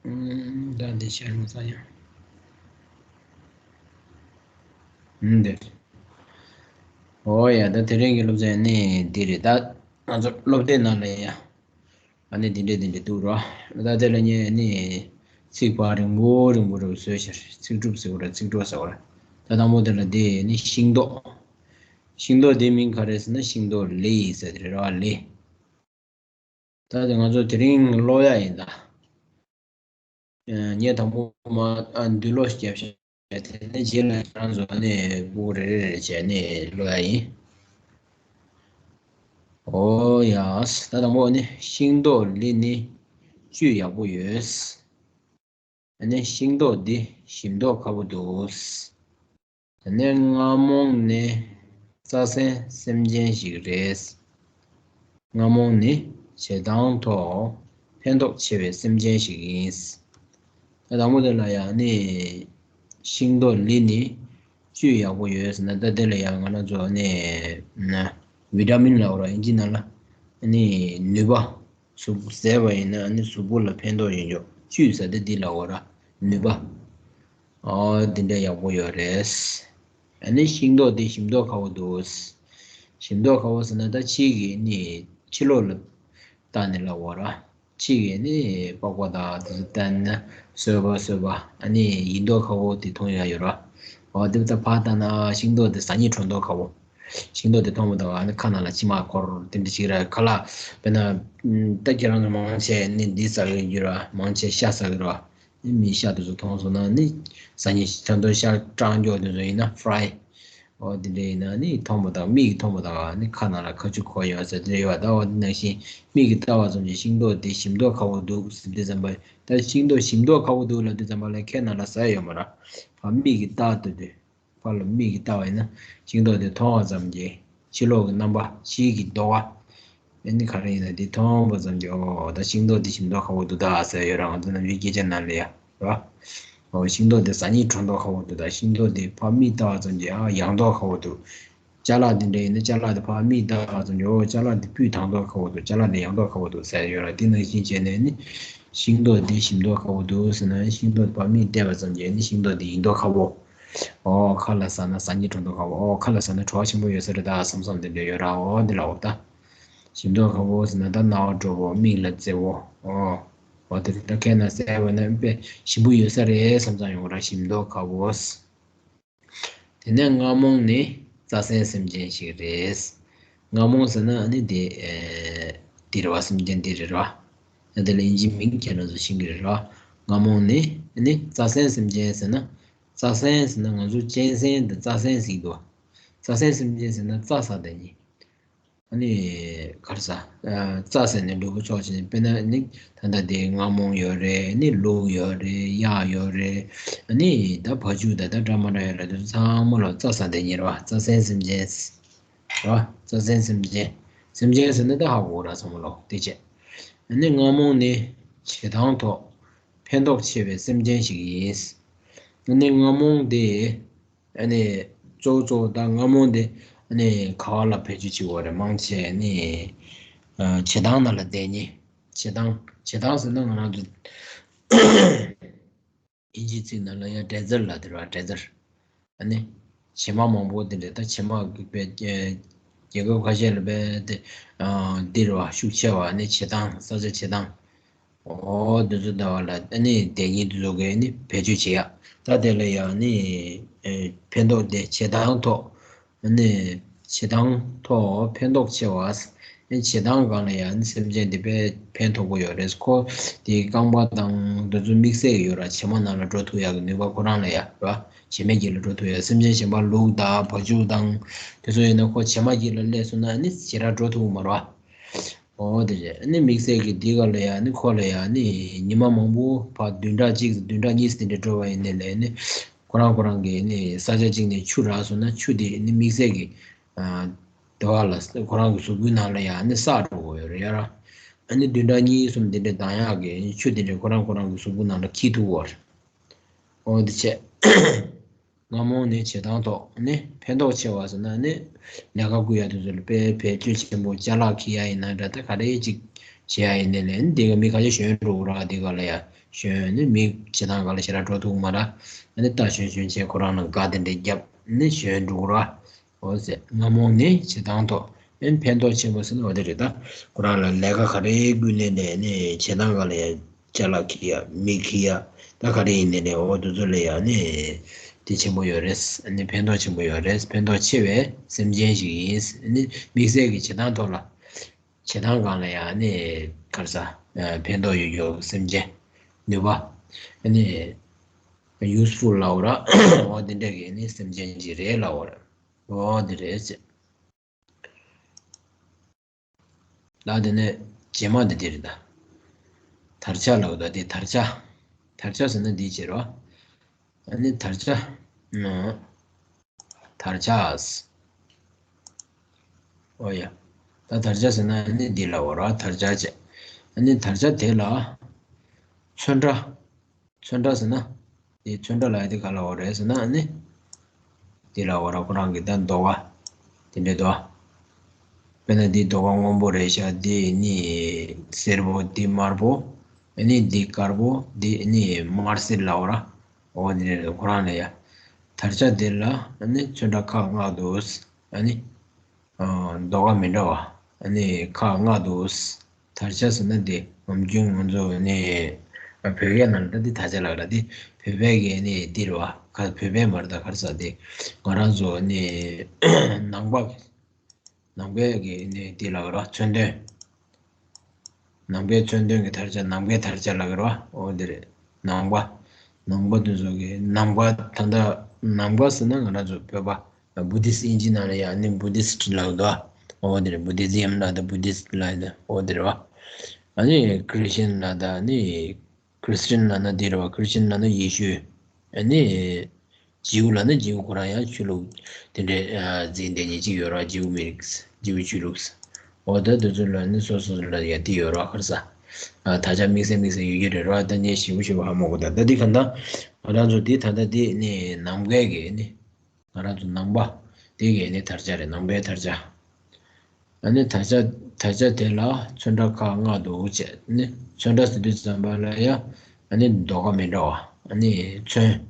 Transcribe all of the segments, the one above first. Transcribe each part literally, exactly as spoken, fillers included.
ད་འདི་ཤར་མ་ས་ཡང་འདིར། ཨོ་ཡ། ད་དེ་རིང་གི་སློབ་ཚན་ནི་འདི་རེད། ད་ང་ཚོ་སློབ་དེབ་ནང་ལ་ཡ། ཨ་ནི་འདི་འདྲས་འདི་འདྲས་འདུག་རོ། ད་དེ་ལ་ཉེ་ནི་ཚིག་པ་རིང་པོ་རིང་པོ་རུ་བཟོས་ཤར། ཚིག་གྲུབ་ཟེར་བ་ར་ཚིག་གྲོགས་ཟེར་བ་ར། ད་དང་པོ་དེ་ལ་འདི་ནི་ཤིང་ཏོག་ཤིང་ཏོག་འདི་མིང་ག་རེ་ཟེར་ན་ཤིང་ཏོག་ལི་ཟེར་དེ་རེད་རོ། ལི། ད་དེ་ང་ཚོ་དེ་རིང་ཀློག་ཡ་ཡིན་ད། ངས་དང་པོ་མ་འདུས་ཀློག་བརྒྱབ་བྱས། དེ་ནས་རྗེས་ལ་ཁྱེད་རང་ཚོ་ནས་སྤུ་གུ་རེ་རེ་རེ་བྱས་ནས་ཀློག་ཡ་ཡིན། ཨོ་ཡ། ད་དང་པོ་ནི་ཤིང་ཏོག་ལི་ནི་བཅུད་ཡག་པོ་ཡོད། ཨ་ནི་ཤིང་ཏོག་འདི་ཞིམ་མདོག་ཁ་པོ་འདུག་དེ་ནས་རྔ་མོང་ནི་རྩྭ་སྲིན་སེམས་ཅན་ཞིག་རེད། རྔ་མོང་ནི་བྱེ་ཐང་ཐོག་ཕན་ཐོགས་ཆེ་བའི་སེམས་ཅན་ཞིག་ཡིན། ད་དང་པོ་དེ་ལ་ཡང་ནི་ཤིང་ཏོག་ལི་ནི་བཅུད་ཡག་པོ་ཡོད་ཟེར་ན། ད་དེ་ལ་ཡང་ང་རང་ཚོ་ནི་ན་བི་ཏ་མིན་ལབ་ར། ཨིན་ཇི་ནང་ལ་ནི་ནུས་པ། གཟུགས་པོ་ཟས་པ་ཡིན་ན་ནི་གཟུགས་པོ་ལ་ཕན་ཐོགས་ཡོད་འཇོག་བཅུད་ཟེར་དེ་འདི་ལ་འོ་ར་ནུས་པ། ཨོ་འདི་འདྲ་ཡག་པོ་ཡོད་རེད། ཨ་ནི་ཤིང་ཏོག་འདི་ཞིམ་མདོག་ཁ་པོ་འདུག་ཞིམ་མདོག་ཁ་པོ་ཟེར་ན་ད་ཕྱི་གི་ནི་ཕྱི་ལོགས་ལ་བལྟས་ནས་ལབ་འོ་ར། ཕྱི་གི་ནི་པགས་པ་དང་དེ་ཚོ་བལྟས་ན་སོས་པ་སོས་པ། ཨ་ནི་ཡིན་མདོག་ཁ་པོ་དེ་མཐོང་ཡ་ཡོད་ར། ཨོ་དེ་ད་ཕར་ལྟ་ན་ཤིང་ཏོག་དེ་ཟ་སྙིང་བྲོ་མདོག་ཁ་པོ། ཤིང་ཏོག་དེ་མཐོང་མ་ཐག་ཨ་ནི་ཁ་ནང་ལ་མཆི་མ་འཁོར་དེ་འདྲ་ཞིག་ར། ཁ་ལག་དཔེར་ན་ད་ཁྱེད་རང་ཚོ་མང་ཆེ་ནི་འདི་ཟ་གི་ཡོད་ར། མང་ཆེ་ཤ་ཟ་གི་ར། ནི་མི་ཤ་དེ་ཚོ་མཐོང་སོང་ན་ནི་ཟ་སྙིང་ད་མདོག་ཤ་སྐྲག་མགྱོགས་དེ་ཚོ་ཡིན་ན་ཕ་རའི། ཨོ་དེ་འདྲ་ཡིན་ན་ནི་མཐོང་མ་ཐག་མིག་གིས་མཐོང་མ་ཐག་ནི་ཁ་ནང་ལ་ཁ་ཆུ་འཁོར་ཡོང་ཟེར་དེ་འདྲ་ཡོད་པ། ད་འོ་དེ་ནང་བཞིན་མིག་གིས་ལྟ་བ་ཙམ་གྱིས་ཤིང་ཏོག་དེ་ཞིམ་མདོག་ཁ་པོ་འདུག་ཟེར་དུས་ཙམ་པ། ད་ཤིང་ཏོག་ཞིམ་མདོག་ཁ་པོ་འདུག་ལབ་དུས་ཙམ་པ་ལ་ཁ་ནང་ལ་ཟ་ཡ་ཡོད་མ་ར། ཕར་མིག་གིས་ལྟ་དུས་དེ། ཕར་ལ་མིག་གིས་ལྟ་བ་ཡིན་ན་ཤིང་ཏོག་དེ་མཐོང་བ་ཙམ་གྱིས་ཕྱི་ལོགས་ཀྱི་རྣམ་པ་ཕྱིའི་གི་མདོག་ཨ་ནི་ག་རེ་ཡིན་ན་དེ་མཐོང་བ་ཙམ་གྱིས་ཨོ་ད་ཤིང་ཏོག་དེ་ཞིམ་མདོག་ཁ་པོ་འདུག་ད་ཟེར་ཡོད་ར། ང་ཚོ་ནམ་རྒྱུན་སྐད་ཆ་ནང་ལ་ཡ་ར། ཨོ་ཤིང་ཏོག་དེ་ཟ་སྙིང་བྲོ་མདོག་ཁ་པོ་འདུག་ད། ཤིང་ཏོག་དེ་ཕར་མིག་ལྟ་བ་ཙམ་གྱིས་ཨ་ཡག་མདོག་ཁ་པོ་འདུག་ཅ་ལག་དེ་འདྲ་ཡིན་ན་ཅ་ལག་དེ་ཕར་མིག་ལྟ་བ་ཙམ་གྱིས་ཨོ་ཅ་ལག་དེ་སྤུས་དག་མདོག་ཁ་པོ་འདུག་ཅ་ལག་དེ་ཡག་མདོག་ཁ་པོ་འདུག་ཟེར་ཡོད་ར། དེ་ནང་བཞིན་བྱས་ནས་ནི་ཤིང་ཏོག་དེ་ཞིམ་མདོག་ཁ་པོ་འདུག་ཟེར་ན་ཤིང་ཏོག་དེ་ཕར་མིག་བལྟས་པ་ཙམ་གྱིས་ནི་ཤིང་ཏོག་དེ་ཡིན་མདོག་ཁ་པོ། ཨོ་ཁ་ལ་ཟ་ན་ཟ་སྙིང་བྲོ་མདོག་ཁ་པོ། ཨོ་ཁ་ལ་ཟ་ན་བྲོ་བ་ཆེན་པོ་ཡོད་ས་རེད་ད་བསམ་བསམ་དེ་འདྲ་ཡོད་ར། ཨོ་འདི་ལ་འོ་ད་ཞིམ་མདོག་ཁ་པོ་ཟེར་ན་ད་རྣ་བ་སྤྲོ་པོ་མིག་ལ་མཛེས་པོ། ཨོ་འོ་དེ་ད་ཁ་ནང་ཟས་པ་ན་དཔེ་ཞིམ་པོ་ཡོད་ས་རེད་བསམ་བསམ་ཡོང་ར། ཞིམ་མདོག་ཁ་པོ། དེ་ནས་རྔ་མོང་ནི་རྩྭ་སྲིན་སེམས་ཅན་ཞིག་རེད། རྔ་མོང་ཟེར་ན་ཨ་ནི་དེ་ཨེ་དེ་རེད་བ། སེམས་ཅན་དེ་རེད་བ། ཨ་དེ་ལ་ཨིན་ཇི་མིང་ཁྱེད་རང་ཚོ་ཤེས་ཀྱི་རེད་བ། རྔ་མོང་ནི་ཨ་ནི་རྩྭ་སྲིན་སེམས་ཅན་ཟེར་ན། རྩྭ་སྲིན་ཟེར་ན་ང་ཚོ་གཅན་གཟན་དང་རྩྭ་སྲིན་ཟེར་གྱི་འདུག་བ། རྩྭ་སྲིན་སེམས་ཅན་ཟེར་ན་རྩྭ་ཟ་དེ་ཉིད། ཨ་ནི་ག་རེ་ཟ། ཨ་རྩྭ་ཟེར་ནས་ལུས་པོ་ཚོགས་ཆེན་དཔེར་ན་ནི་ད་ལྟ་དེ་རྔ་མོང་ཡོད་རེད། ནི་ལུག་ཡོད་རེད། གཡག་ཡོད་རེད། ཨ་ནི་ད་བ་ཕྱུགས་ད་ལྟ་འདྲ་མ་འདྲ་ཡོད་རེད། དེ་ཚོ་ཚང་མ་ལ་རྩྭ་ཟ་དེ་ཉེར་བ། རྩྭ་ཟན་སེམས་ཅན་རེད་བ། རྩྭ་ཟན་སེམས་ཅན། སེམས་ཅན་ཟེར་ན་ད་ཧ་གོ་ར་ཚང་མ་ལོ་དེ་བྱས། ཨ་ནི་རྔ་མོང་ནི་བྱེ་ཐང་ཐོག་ཕན་ཐོགས་ཆེ་བའི་སེམས་ཅན་ཞིག་ཡིན། ཨ་ནི་རྔ་མོང་དེ། ཨ་ནི་གཙོ་བོ་གཙོ་བོ་ད་རྔ་མོང་དེ་ཨ་ནི་ག་བ་ལ་བེད་སྤྱོད་བྱེད་དགོས་རེད། མང་ཆེ་ཨ་ནི་ཨ་བྱེ་ཐང་ནང་ལ་བསྡད་མཁན། བྱེ་ཐང་། བྱེ་ཐང་ཟེར་ན་ང་རང་ཚོ་ཨིན་ཇིའི་ཚིག་ནང་ལ་ཡང་ཌེ་ཛར་ལབ་དེ་རེད་བ། ཌེ་ཛར། ཨ་ནི་བྱེ་མ་མང་པོ་དེ་འདྲ། ད་བྱེ་མ་གི་དཔེ་རྒྱལ་ཁབ་ཁ་ཤས་ལ་དཔེ་དེ་ཨ་འདི་རེད་བ། ཤུགས་ཆེ་བ། ཨ་ནི་བྱེ་ཐང་། ས་ཆ་བྱེ་ཐང་། ཨོ་དེ་ཚོ་ད་བ་ལ་ཨ་ནི་དེ་ཉིད་དེ་ཚོ་གི་ཨ་ནི་བེད་སྤྱོད་བྱེད་ཡ། ད་དེ་ལ་ཡང་ཨ་ནི་ཨེ་ཕན་ཐོགས་དེ་བྱེ་ཐང་ཐོག་ཨ་ནི་བྱེ་ཐང་ཐོག་ཕན་ཐོགས་ཆེ་བ། ཨ་ནི་བྱེ་ཐང་སྒང་ལ་ཡང་ཨ་ནི་སེམས་ཅན་དེ་དཔེ་ཕན་ཐོགས་པོ་ཡོད་རེད། ཁོ་དེའི་རྐང་པ་དང་དེ་ཚོ་དམིགས་བསལ་གྱི་ཡོད་ར། བྱེ་མ་ནང་ལ་འགྲོ་ཐུབ་ཡ་གི་ནུས་པ་ཁོ་རང་ལ་ཡ་ར། བྱེ་མའི་དཀྱིལ་ལ་འགྲོ་ཐུབ་ཡ། སེམས་ཅན་གཞན་པ་ལུག་དང་བ་ཕྱུགས་དང་དེ་ཚོ་ཡིན་ན་ཁོ་བྱེ་མ་དཀྱིལ་ལ་སླེབས་སོང་ན་ཨ་ནི་ཞེ་དྲག་འགྲོ་ཐུབ་ཀྱི་མ་རེད་བ། ཨོ་དེ་རེད། ཨ་ནི་དམིགས་བསལ་གྱི་འདི་ག་ལ་ཡ་ཨ་ནི་ཁོ་ལ་ཡ་ཨ་ནི་ཉི་མ་མང་པོ་ཕར་བདུན་ཕྲག་གཅིག་བདུན་ཕྲག་གཉིས་དེ་འདྲ་འགྲོ་བ་ཡིན་ནའི་ལས་ཨ་ནི་ཁོ་རང་ཁོ་རང་གི་ཨ་ནི་ས་ཆ་གཅིག་ནས་ཆུ་རག་སོང་ན་ཆུ་དེ་ཨ་ནི་དམིགས་བསལ་གྱི་ཨ་དེ་བ་ལ་ཁོ་རང་གི་གཟུགས་པོའི་ནང་ལ་ཡ་ཨ་ནི་བསགས་འགྲོ་གི་ཡོད་རེད་ཡ་ར། ཨ་ནི་བདུན་ཕྲག་གཉིས་གསུམ་དེ་འདྲ་ལྡང་ཡག་གི་ཆུ་དེ་འདྲ་ཁོ་རང་ཁོ་རང་གི་གཟུགས་པོའི་ནང་ལ་འཁྱེར་ཐུབ་ཀྱི་ཡོད་རེད། ཨོ་དེ་བྱས། རྔ་མོང་ནི་བྱེ་ཐང་ཐོག་ནི་ཕན་ཐོགས་ཆེ་བ་ཟེར་ན་ནི་ལས་ཀ་བསྐུལ་ཡ་དེ་ཚོ་ལ་དཔེ་བེད་སྤྱོད་ཆེན་པོ། ཅ་ལག་འཁྱེར་ཡ་ཡིན་ན་འདྲ། ད་ག་རེ་ཅིག་བྱེད་ཡ་ཡིན་ནའི་ལས་ནི་དེ་ག་མི་ཁ་ཤས་ཞོན་འགྲོ་གི་ར། དེ་ག་ལ་ཡ་ གཞོན་ནི་མིག་བྱེད་སྟངས་ག་ལ་ཞེ་དྲག་འགྲོ་ཐུབ་མ་ར། ཨ་ནི་ད་གཞོན་གཞོན་བྱས་ཁོ་རང་ལ་དགའ་དེ་འདྲས་རྒྱབ་ནི་གཞོན་འགྲོ་ར། འོ་ཟེར། རྔ་མོང་ནི་བྱེད་སྟངས་ཐོག་ཨན་ཕན་ཐོགས་ཆེན་པོ་ཟེར་ན་འོ་དེ་རེད་ད། ཁོ་རང་ལ་ལས་ཀ་ག་རེ་བསྐུལ་ནས་ནས་ནི་བྱེད་སྟངས་ག་ལ་ཡ་ཅ་ལག་ཁྱེར་ཡ་མི་ཁྱེར་ཡ་ད་ག་རེ་ཡིན་ནས་ནས་འོ་དེ་ཚོ་ལ་ཡ་ནི་དེ་ཆེན་པོ་ཡོད་རེད། ཨ་ནི་ཕན་ཐོགས་ཆེན་པོ་ཡོད་རེད། ཕན་ཐོགས་ཆེ་བའི་སེམས་ཅན་ཞིག་ཡིན། ཨ་ནི་དམིགས་བསལ་གྱི་བྱེད་སྟངས་ཐོག་ལ་བྱེད་སྟངས་སྒང་ལ་ཡ་ནི་ག་རེ་ཟ་ཕན་ཐོགས་ཡོད་ཡོད་སེམས་ཅན་ནུས་པ་ཨ་ནི་useful་ལབ་ར་འོ་དེ་འདྲ་གི་ནི་སེམས་ཅན་ཞིག་རེད་ལབ་ར་འོ་དེ་རེད་ཟེར། ད་དེ་ནས་རྗེས་མ་འདི་འདི་རེད་ད། དར་ཆ་ལབ་ད་འདི་དར་ཆ། དར་ཆ་ཟེར་ན་འདི་བྱེད་རོགས། ཨ་ནི་དར་ཆ། ཨ། དར་ཆ། ཨོ་ཡ། ད་དར་ཆ་ཟེར་ན་ཨ་ནི་འདི་ལབ་རོགས་དར་ཆ་བྱས། ཨ་ནི་དར་ཆ་དེ་ལ། ཚོན་ཁྲ། ཚོན་ཁྲ་ཟེར་ན། དེ་ཚོན་ཁྲ་ལབ་ཡ་དེ་ག་ལབ་རེད་ཟེར་ན་ཨ་ནི། དེ་ལབ་ར་ཁོ་རང་གི་ད་ཟློས་གར། དེ་འདྲའི་ཟློས་གར། དཔེར་ན་འདི་ཟློས་གར་སྔོན་པོ་རེད་ཤག་འདི་ནི་སེར་པོ་འདི་དམར་པོ། ཨ་ནི་འདི་དཀར་པོ་འདི་ནི་དམར་སེར་ལབ་ར། འོ་འདི་རེད་ཁོ་རང་ལ་ཡ། དར་ཆ་འདི་ལ་ཨ་ནི་ཚོན་ཁྲ་ཁག་ལྔ་འདུག་ཨ་ནི། ཨ། ཟློས་གར་མི་འདྲ་བ། ཨ་ནི་ཁག་ལྔ་འདུག་དར་ཆ་ཟེར་ན་དེ་ནམ་རྒྱུན་ང་ཚོ་ནི་བོད་སྐད་ནང་ལ་ད་དེ་དར་ཆ་ལབ་ལ་དེ་བོད་པའི་གི་ནི་འདི་རེད་བ། ཁ་བོད་པའི་མ་རེད་ད་ག་རེ་ཟ་དེ་ང་རང་ཚོ་ནི་ནང་པ་ནང་པའི་གི་ནི་འདི་ལབ་ར་མཚོན་དོན། ནང་པའི་མཚོན་དོན་གྱི་དར་ཆ་ནང་པའི་དར་ཆ་ལབ་ཀྱི་རེད་བ། འོ་འདི་རེད། ནང་པ། ནང་པ་དེ་ཚོ་གི་ནང་པ་ད་ལྟ་ནང་པ་ཟེར་ན་ང་རང་ཚོ་བོད་པ། Buddhist་ཨིན་ཇི་ནང་ལ་ཡང་ནི་Buddhist་ལབ་འདུག་འོ་འདི་རེད། Buddhism་ལབ་ད་Buddhist་ལབ་ད་འོ་འདི་རེད་བ། ཨ་ནི་Christian་ལབ་ད་ནི་Christian་ལབ་ན་འདི་རེད་བ། Christian་ལབ་ན་ཡེ་ཤུ། ཨ་ནི། ཇིའུ་ལབ་ན་ཇིའུ་ཁོ་རང་ཡང་ཆོས་ལུགས་དེ་འདྲའི་འཛིན་བསྡད་མཁན་ཅིག་ཡོད་ར། ཇིའུ་མི་རིགས་ཇིའུ་ཆོས་ལུགས། འོ་ད་དེ་ཚོ་ལ་ནི་སོ་སོ་ལ་ཡ་དེ་ཡོད་ར་ཁར་ས། ད་ཆ་དམིགས་བསལ་དམིགས་བསལ་ཡོད་ཀྱི་རེད་ར། ད་ངས་ཞིབ་པོ་ཞིབ་པོ་ཧ་མ་གོ་ད་ད་འདི་ག་ད་ང་རང་ཚོ་འདི་ད་ལྟ་འདི་ནི་ནང་པའི་གི་ནི་ང་རང་ཚོ་ནང་པ་འདི་གི་ནི་དར་ཆ་རེད། ནང་པའི་དར་ཆ། ཨ་ནི་དར་ཆ་དར་ཆ་དེ་ལ་ཚོན་ཁྲ་ཁག་ལྔ་འདུག་ཅེས་ནི་ཚོན་ཁྲ་ཟེར་དུས་ཙམ་པ་ལ་ཡ་ཨ་ནི་ཟློས་གར་མི་འདྲ་བ་ཨ་ནི་ཚོན།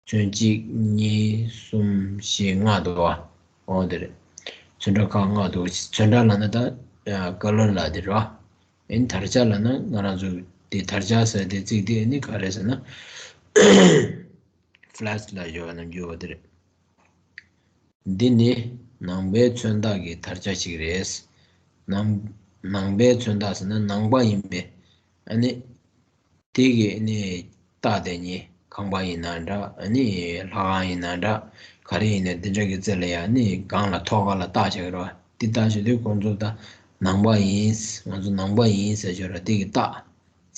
ཚོན་གཅིག་གཉིས་གསུམ་བཞི་ལྔ་འདུག་བ། འོ་དེ་རེད། ཚོན་ཁྲ་ཁག་ལྔ་འདུག་ཚོན་ཁྲ་ལབ་ན་ད་ཀ་ལར་ལབ་དེ་རེད་བ། ཨ་ནི་དར་ཆ་ལབ་ན་ང་རང་ཚོ་དེ་དར་ཆ་ཟེར་དེ་ཚིག་དེ་ཨ་ནི་ག་རེ་ཟེར་ན། Flash་ལ་ཡོད་ནམ་རྒྱུན་འོ་དེ་རེད། འདི་ནི་ནང་པའི་མཚོན་རྟགས་ཀྱི་དར་ཆ་ཞིག་རེད། ནང་ནང་པའི་མཚོན་རྟགས་ཟེར་ན་ནང་པ་ཡིན་པས། ཨ་ནི། དེ་གི་ནི་རྟགས་དེ་ནི་ཁང་པ་ཡིན་ན་འདྲ། ཨ་ནི་ལྷ་ཁང་ཡིན་ན་འདྲ། ག་རེ་ཡིན་ན་དེ་འདྲ་གི་རྩེ་ལ་ཡ་ནི་སྒང་ལ་ཐོག་ཁ་ལ་རྟགས་བྱེད་ཀྱི་རེད་བ། དེ་རྟགས་བྱེད་དུས་ཁོང་ཚོ་ད་ནང་པ་ཡིན། ང་ཚོ་ནང་པ་ཡིན་ཟེར་ཆོག་ར། དེ་གི་རྟགས།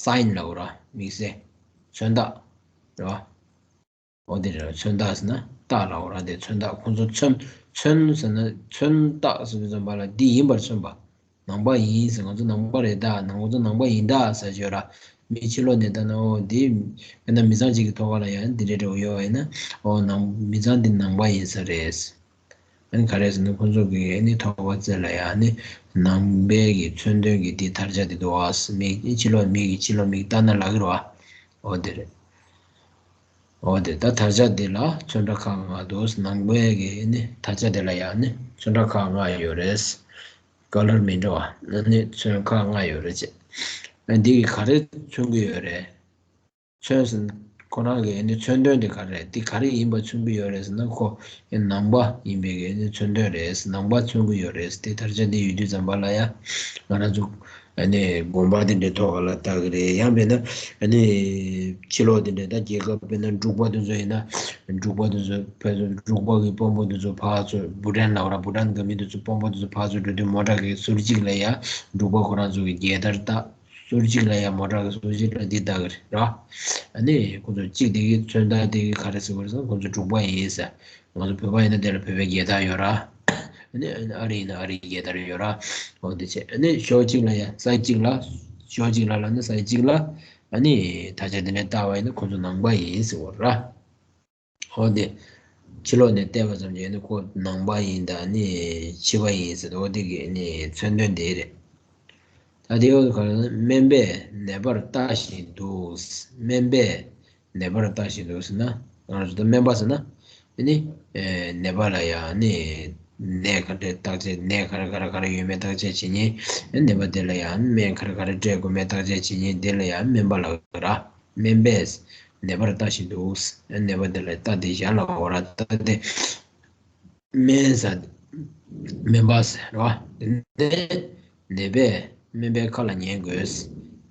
Sign་ལབ་ར། དམིགས་བསལ། མཚོན་རྟགས། རེད་བ། འོ་དེ་རེད། མཚོན་རྟགས་ཟེར་ན་རྟགས་ལབ་ར། དེ་མཚོན་རྟགས། ཁོང་ཚོ་མཚོན་མཚོན་ཟེར་ན་མཚོན་རྟགས་ཟེར་དུས་ཙམ་པ་ལ་འདི་ཡིན་པར་མཚོན་པ། ནང་པ་ཡིན་ཟེར། ང་ཚོ་ནང་པ་རེད་ད། ང་ཚོ་ནང་པ་ཡིན་ད་ཟེར་ཆོག་ར། མི་ཕྱི་ལོགས་ནས་ལྟ་ན་འོ་འདི་དཔེར་ན་མི་ཚང་གཅིག་གི་ཐོག་ཁ་ལ་ཡང་འདི་འདྲའི་འདྲ་བོ་ཡོད་པ་ཡིན་ན་འོ་ནང་མི་ཚང་འདི་ནང་པ་ཡིན་ས་རེད། ཨ་ནི་ག་རེ་ཟེར་ན་ཁོང་ཚོ་གི་ཨ་ནི་ཐོག་ཁ་རྩེ་ལ་ཡ་ཨ་ནི་ནང་པའི་གི་མཚོན་དོན་གི་འདི་དར་ཆ་འདི་འདུག་ཨ། མི་ཕྱི་ལོགས་མི་གི་ཕྱི་ལོགས་མི་གི་ལྟ་ན་ལབ་ཀྱི་རེད་བ། འོ་དེ་རེད། འོ་དེ་ད་དར་ཆ་འདི་ལ་ཚོན་ཁྲ་ཁག་ལྔ་འདུག་ནང་པའི་གི་ཨ་ནི་དར་ཆ་འདི་ལ་ཡ་ཨ་ནི་ཚོན་ཁྲ་ཁག་ལྔ་ཡོད་རེད། ཀ་ལར་མི་འདྲ་བ་ཨ་ནི་ཚོན་ཁག་ལྔ་ཡོད་རེད་ཅེས། ཨ་འདི་གི་ག་རེ་མཚོན་གི་ཡོད་རེད། མཚོན་ཟེར་ན་ཁོ་རང་གི་ཨ་ནི་མཚོན་དོན་དེ་ག་རེ་རེད། དེ་ག་རེ་ཡིན་པ་མཚོན་གྱི་ཡོད་རེད་ཟེར་ན་ཁོ་ཨ་ནི་ནང་པ་ཡིན་པའི་གི་ཨ་ནི་མཚོན་དོན་རེད། ནང་པ་མཚོན་གྱི་ཡོད་རེད། དེ་དར་ཆ་འདི་ཡོད་དུས་ཙམ་པ་ལ་ཡ་ང་རང་ཚོ་ཨ་ནི་དགོན་པ་དེ་འདྲའི་ཐོག་ལ་ལྟ་གི་རེད། ཡང་མིན་ན་ཨ་ནི་ཕྱི་ལོགས་དེ་འདྲའི་ད་རྒྱལ་ཁབ་དཔེར་ན་འབྲུག་པ་དེ་ཚོ་ཡིན་ན་འབྲུག་པ་དེ་ཚོ་ཕལ་ཆེར་འབྲུག་པ་གི་དཔོན་པོ་དེ་ཚོ་ཕར་ཚུར་བྷུ་ཊན་ལབ་ར། བྷུ་ཊན་གི་མི་དེ་ཚོ་དཔོན་པོ་དེ་ཚོ་ཕར་ཚུར་འགྲོ་དུས་མོ་ཊ་གི་ཟུར་གཅིག་ལ་ཡ་འབྲུག་པ་ཁོ་རང་ཚོ་གི་རྒྱལ་དར་བཏགས། ཟུར་གཅིག་ལ་ཡ་མོ་ཊ་གི་ཟུར་གཅིག་ལ་འདི་ལྟ་གི་རེད་ར། ཨ་ནི་ཁོ་ཚོ་གཅིག་དེ་གི་མཚོན་རྟགས་དེ་གི་ག་རེ་ཟེར་བ་རེད་ཟེར་ན་ཁོ་ཚོ་འབྲུག་པ་ཡིན་ཟེར། ང་ཚོ་བོད་པ་ཡིན་ན་དེ་ལ་བོད་པའི་རྒྱལ་དར་ཡོད་ར། ཨ་ནི་ཨ་རི་ཡིན་ན་ཨ་རིའི་རྒྱལ་དར་ཡོད་ར། འོ་དེ་བྱས་ཨ་ནི་ཕྱོགས་གཅིག་ལ་ཡ་ས་གཅིག་ལ་ཕྱོགས་གཅིག་ལ་ལ་ནི་ས་གཅིག་ལ་ཨ་ནི་ད་ཆ་དེ་འདྲ་བཏགས་པ་ཡིན་ན་ཁོ་ཚོ་ནང་པ་ཡིན་ཟེར་བ་ར། འོ་དེ། ཕྱི་ལོགས་ནས་བལྟས་པ་ཙམ་གྱིས་ནི་ཁོ་ནང་པ་ཡིན་དང་ནི་ཕྱི་པ་ཡིན་ཟེར་འོ་དེ་གི་ནི་མཚོན་དོན་དེ་རེད། ད་ ད་དེའི་འོག་ཏུ་ག་རེ་ན། སྨན་པས་ནད་པར་ལྟ་བཞིན་འདུག་སྨན་པས་ནད་པར་ལྟ་བཞིན་འདུག་ཟེར་ན། ང་ཚོ་ད་སྨན་པ་ཟེར་ན། ཨ་ནི། ཨེ། ནད་པ་ལ་ཡང་ནི། ནད་ག་འདྲ་བརྟག་དཔྱད། ནད་ག་རེ་ག་རེ་ག་རེ་ཡོད་མེད་བརྟག་དཔྱད་བྱེད་མཁན། ནད་པ་དེ་ལ་ཡང་སྨན་ག་རེ་ག་རེ་སྤྲད་དགོས་མེད་བརྟག་དཔྱད་བྱེད་མཁན་དེ་ལ་ཡང་སྨན་པ་ལབ་ཀྱི་རེད། སྨན་པས་ནད་པར་ལྟ་བཞིན་འདུག་ནད་པ་དེ་ལ་ལྟ་དེ་ཞར་ལ་འོ་ར་ལྟ་དེ། སྨན་ཟེར། སྨན་པ་ཟེར་རོ། དེ་ནས་ནད་པས་སྨན་པའི་ཁ་ལ་ཉན་དགོས།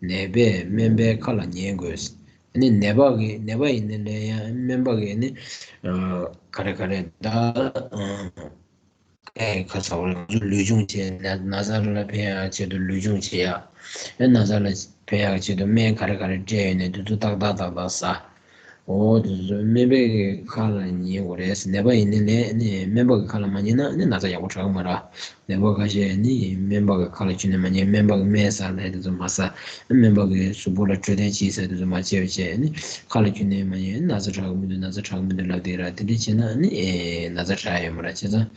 ནད་པས་སྨན་པའི་ཁ་ལ་ཉན་དགོས། ཨ་ནི་ནད་པ་གིས། ནད་པ་ཡིན་ནའི་ལས་ཡང་སྨན་པ་གིས་ནི། ཨ། ག་རེ་ག་རེ་ད། ཨ། ཨེ། ཁ་ཚ་བ་ལ་ང་ཚོ་ལུས་སྦྱོང་བྱེད། ན་ན་ཚ་ལ་ཕན་ཡག་ཆེད་དུ་ལུས་སྦྱོང་བྱེད་ཡག་ཨེ། ན་ཚ་ལ་ཕན་ཡག་ཆེད་དུ་སྨན་ག་རེ་ག་རེ་སྤྲད་ཡོད་ནའི་དེ་ཚོ་ཏག་ཏག་ཏག་ཏག་ཟ། འོ་དེ་ཚོ་སྨན་པའི་ཁ་ལ་ཉན་དགོས་རེད། ནད་པ་ཡིན་ནའི་ལས་ནི་སྨན་པ་གི་ཁ་ལ་མ་ཉན་ན་ནི་ན་ཚ་ཡག་པོ་དྲག་གི་མ་རེད། ནད་པ་ཁ་ཤས་ནི་སྨན་པ་གི་ཁ་ལ་ཁྱོན་ནས་མ་ཉན། སྨན་པ་གི་སྨན་ཟ་ལབ་དེ་ཚོ་མ་ཟ། སྨན་པ་གི་གཟུགས་པོ་ལ་འཕྲོད་བསྟེན་བྱེད་ཟེར་དེ་ཚོ་མ་བྱེད་པ་བྱས་ནི་ཁ་ལ་ཁྱོན་ནས་མ་ཉན། ན་ཚ་དྲག་གི་མི་འདུག་ན་ཚ་དྲག་གི་མི་འདུག་ལབ་དེ་ར། དེ་འདྲ་བྱས་ན་ནི། ཨེ། ན་ཚ་དྲག་ཡོད་མ་རེད། བྱས་ཙང་།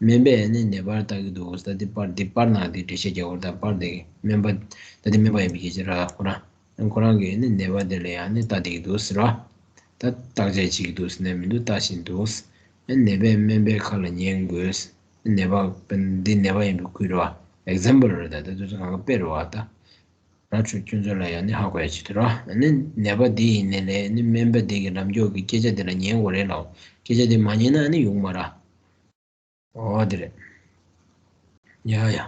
སྨན་པས་ནི་ནད་པར་ལྟ་གི་འདུག་ད་དེ་པར། དེ་པར་ནང་དེ་འགྲེལ་བཤད་རྒྱག་དགོས་རེད། ད་པར་དེ་སྨན་པ། ད་དེ་སྨན་པ་ཡིན་པའི་སྐད་ཆ་ར། ཁོ་རང་། ཁོ་རང་གིས་ནི་ནད་པ་དེ་ལ་ཡང་ནི་ལྟ་བསྡད་ཀྱི་འདུག་ཟེར་ར། ད་བརྟག་དཔྱད་བྱེད་ཀྱི་འདུག་ཟེར་ནས་མི་འདུག་ལྟ་བཞིན་འདུག་ནད་པས་སྨན་པའི་ཁ་ལ་ཉན་དགོས། ནད་པ། འདི་ནད་པ་ཡིན་པའི་སྐུལ་ར། ཨེག་ཛམ་པལ་རེད། ད་དེ་ཚོ་གང་ག་དཔེ་རེད་བ་ད། ར། ཁྱོད་ཚོ་ལ་ཡང་ནི་ཧ་གོ་ཡ་ཆེད་དུ་ར། ནི་ནད་པ་འདི་ཡིན་ནའི་ལས་ནི་སྨན་པ་འདི་གི་ལམ་ཕྱོགས་ཀྱི་སྐད་ཆ་དེ་ལ་ཉན་དགོས་རེད་ལ། སྐད་ཆ་དེ་མ་ཉན་ན་ནི་ཡོང་མ་ར། འོ་དེ་རེད། ཡ་ཡ།